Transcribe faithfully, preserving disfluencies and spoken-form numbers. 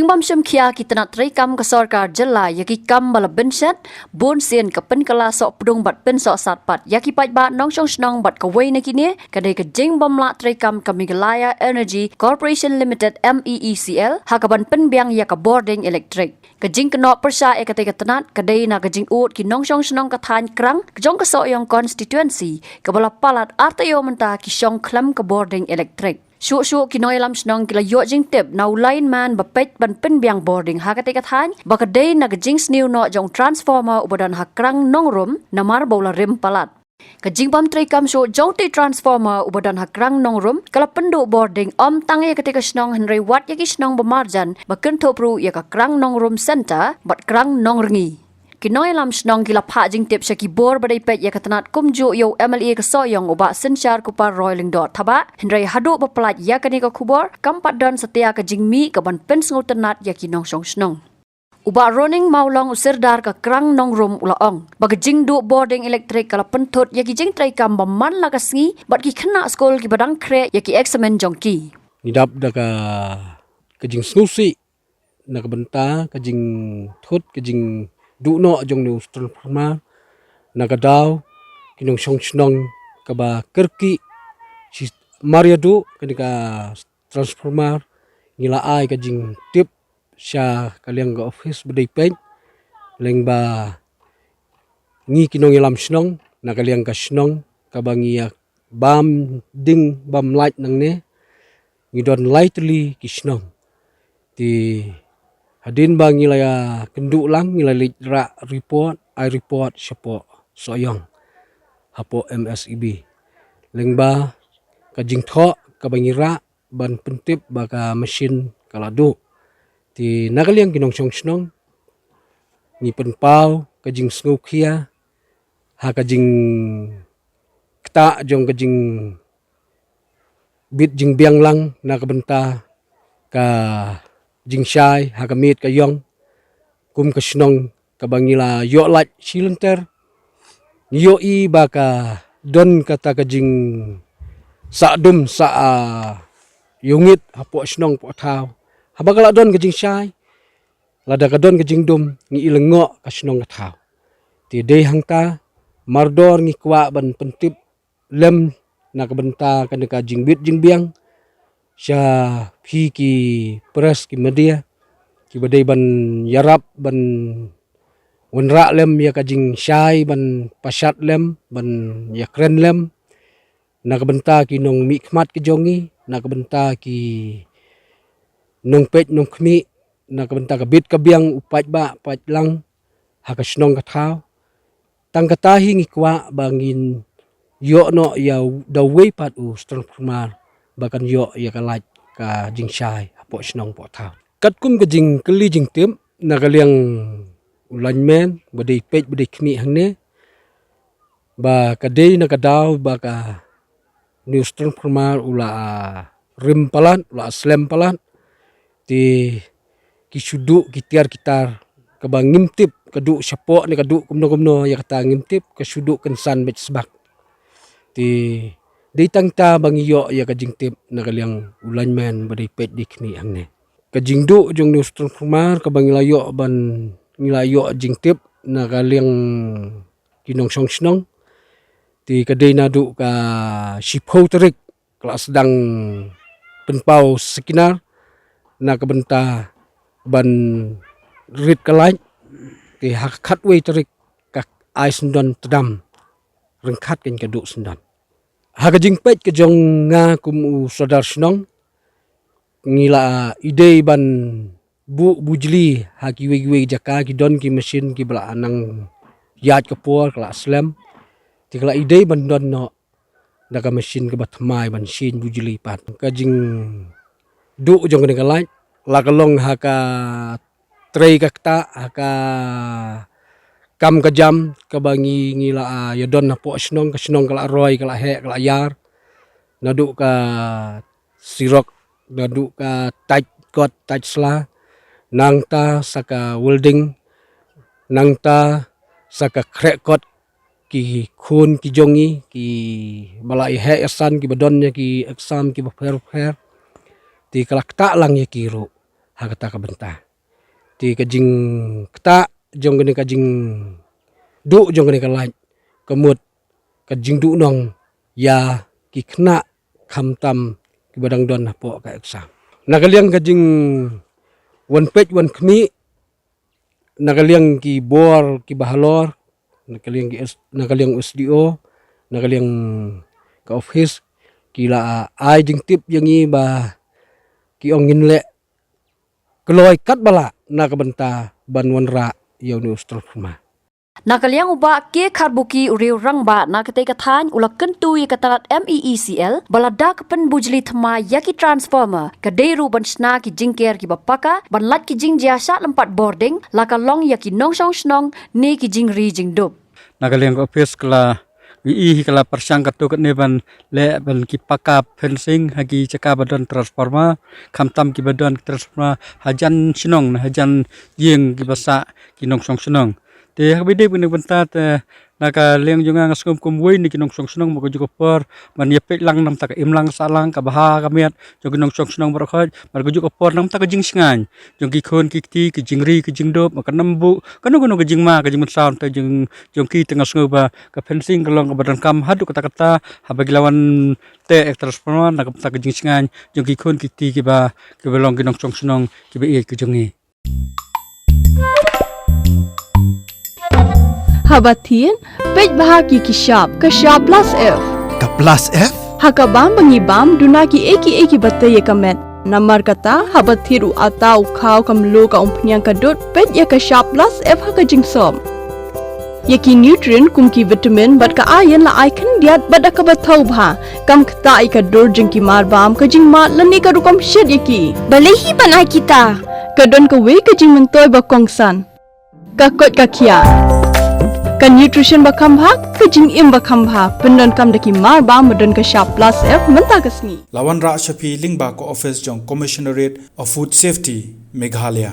Bym shim khia ki tnat treikam ka sorkar jylla ïa ki kam ba la bynshet, bun sien ka pynkylla sohpdung bad pynsohsat pat ïa ki paidbah nongshong shnong bad kawei na kine ka dei ka jingbymlah treikam ka Meghalaya Energy Corporation Limited, M E E C L, ha kaban pynbiang ïa ka bording elektrik. Ka jingkynnoh pyrshah ïa katei ka tnat ka dei na ka jingud ki nongshong shnong ka thaiñ Krang ka jong ka Sohiong constituency kaba la palat artaïew mynta ki shong khlem ka bording elektrik. Shuh shuh ki nongïalam shnong ki la ïoh jingtip na u lineman ba peit ban pynbiang bording ha katei ka thaiñ ba ka dei na ka jingsniew noh jong u transformer uba don ha Krang Nongrum namar ba u la rim palat. Ka jingbym treikam shuh jong utei u transformer uba don ha Krang Nongrum ka la pynduh bording ym tang ïa katei ka shnong hynrei wat ïa ki shnong ba marjan ba kynthup ruh ïa ka Krang Nongrum Centre bad Krang Nongrngi. Ki nongïalam shnong ki la phah jingtip sha ki bor ba dei peit ïa ka tnat kumjuh ïa u M L A ka Sohiong u Bah Synshar Kupar Roy Lyngdoh Thabah, hynrei haduh ba pynlait ïa kane ka khubor kam pat don satia ka jingmih kaban pynsngewtynnat ïa ki nongshong shnong. U Bah Roning Mawlong u Sirdar ka Krang Nongrum u la ong ba ka jingduh bording elektrik ka la pynthut ïa ki jingtreikam ba man la ka sngi bad ki khynnah skul kiba dang khreh ïa ki eksamin jong ki. Ngi dap da ka ka jingsngewsih na ka bynta ka jingthut ka jingduh noh jong une u transformer, na ka daw ki nongshong shnong kaba kyrkieh shi mar ïa duh kane ka transformer. Ngi la ai ka jingtip sha ka liang ka office ba dei peit lyngba ngi ki nongïalam shnong na ka liang ka shnong kaba ngi ïa bam ding bam lait nangne. Ngi don lai tylli ki shnong. Te hadien ba ngi la ïa kynduh lang ngi la leit rah report, ai report shapoh Sohiong hapoh M S E B lyngba ka jingthoh kaba ngi rah ban pyntip ba ka machine ka la duh. Te na ka liang ki nongshong shnong ngi pynpaw ka jingsngewkhia ha ka jingktah jong ka jing bit jingbiang lang na ka bynta ka jingshai ha ka miet ka ïong kum ka shnong kaba ngi la ïoh lait shi lynter. Ngi ïohi ba ka don kata ka jing sah dum sah, ah, ïungit hapoh shnong poh thaw. Haba ka la don ka jingshai lada ka don ka jingdum ngi i lyngngoh ka shnong ka thaw. Te dei hangta mardor ngi kwah ban pyntip lem na ka bynta kane ka jingbit jingbiang sha phi ki press ki media kiba dei ban ïarap ban wanrah lem ïa ka jingshai ban pashat lem ban ïakren lem na ka bynta ki nongmihkhmat ki jong ngi, na ka bynta ki nongpeit nongkhmih, na ka bynta ka bit ka biang u paidbah paidlang ha ka shnong ka thaw. Tang kata hi ngi kwah ba ngin ïoh noh ïa u da uwei pat u transformer ba kan ïoh ïa ka lait ka jingshai hapoh shnong poh thaw. Katkum ka jingkylli jingtip na ka liang u lineman ba dei peit ba dei khmih hangne ba ka dei na ka daw ba ka une u transformer u la rim palat, u la slem palat. Te ki shu duh ki tiar ki tar kaba ngim tip, ka duh shapoh ne ka duh kumno kumno ïa kata ngim tip, ka shu duh kynsan beit sbak. Te dei tang ta ba ngi ïoh ïa ka jingtip na ka liang u lineman ba dei peit dei khmih hangne. Ka jingduh jong une u transformer kaba ngi la ïoh ban ngi la ïoh jingtip na ka liang ki nongshong shnong. Te ka dei naduh ka shiphew tarik ka la sdang pynpaw sikinar na ka bynta ban rit ka lait. Te ha ka khatwei tarik ka ai syndon tdam ryngkat kein ka duh syndon. Ha ka jingpeit ka jong nga kum u sordar shnong ngi la i dei ban buh bujli ha kiwei kiwei jaka ki don ki machine kiba la nang ïaid ka por ka la slem. Te ka la i dei ban don noh da ka machine kaba thymmai ban shin bujli pat. Ka jingduh jong kane ka lait la ka long ha ka trei ka ktah ha ka kam ka jam kaba ngi ngi la, ah, ïa don hapoh shnong, ka shnong ka la roi ka la heh ka la ïar. Naduh ka sirok, naduh ka tait kot tait sla, nangta sa ka welding, nangta sa ka khreh kot ki khun ki jong ngi kiba la ïa heh ïa san kiba don ïa ki exam kiba pher pher. Te ka la ktah lang ïa ki ruh. ha kata ka bynta. Te ka jingktah jong kane ka jingduh jong kane ka light ka mut ka jingduhnong ïa ki khynnah khamtam kiba dang don hapoh ka exam. Na ka liang ka jingwan peit wan khmih, na ka liang ki bor kiba halor, na ka liang ki S-, na ka liang S D O, na ka liang ka office, ki la ai jingtip ïa ngi ba ki ong ngin leh kloi katba lah na ka bynta ban wanrah ïa une u transformer. Na ka liang u Bah K Kharbuki, u riew rangbah na katei ka thaiñ, u la kyntu ïa ka tnat M E E C L ba lada ka pynbujli thma ïa ki transformer, ka dei ruh ban shna ki jingker kiba paka ban lait ki jingjia shah lympat bording, la ka long ïa ki nongshong shnong ne ki jingri jingdup. Na ka liang ka office ka la i hi ka la pyrshang katto katne ban leh ban ki paka fencing ha ki jaka ba don transformer, khamtam kiba don transformer hajan shnong ne hajan ïing kiba sah ki nongshong shnong. Te ha kaba ïadei bad kane ka bynta te na ka liang jong nga, nga sngew kum uwei na ki nongshong shnong ba ka juh ka por ban ïapeit lang namar ka imlang sahlang, ka bha ka miat jong ki nongshong shnong baroh khoit, bad ka juh ka por namar ka jingshngaiñ jong ki khun ki kti, ki jingri ki jingdup, ka nambut kano kano ka jingma ka jingmynsaw te jong, jong ki. Te nga sngew ba ka fencing ka long kaba donkam haduh katta katta haba ki la wan teh ïa ka transformer, na ka bynta ka jingshngaiñ jong ki khun ki kti kiba, kiba long ki nongshong shnong kiba ïeit ka jong ngi. Haba thied, peit bha ki ki shap, ka shap plus F. Ka plus F? Ha ka bam ba ngi bam, duna ki ei ki ei kiba tei ïa ka met. Namar kata, haba thied u atta, u khaw, ka mluh, ka umphniang, ka dud, peit ïa ka shap plus F ha ka jingsop. Ïa ki nutrient kum ki vitamin bad ka iron la ai khyndiat bad da kaba thaw bha. Kam ktah ïa ka dur jong ki mar bam, ka jingmad lane ka rukom shet ïa ki. Balei hi ban ai kita? Ka don kawei ka jingmyntoi ba kongsan. Ka koit ka khiah. Ka nutrition ba kham bha, ka jingim ba kham bha. Pyndonkam da ki mar bam ba don ka shap plus F mynta ka sngi. La wanrah sha phi lyngba ka office jong Commissionerate of Food Safety, Meghalaya.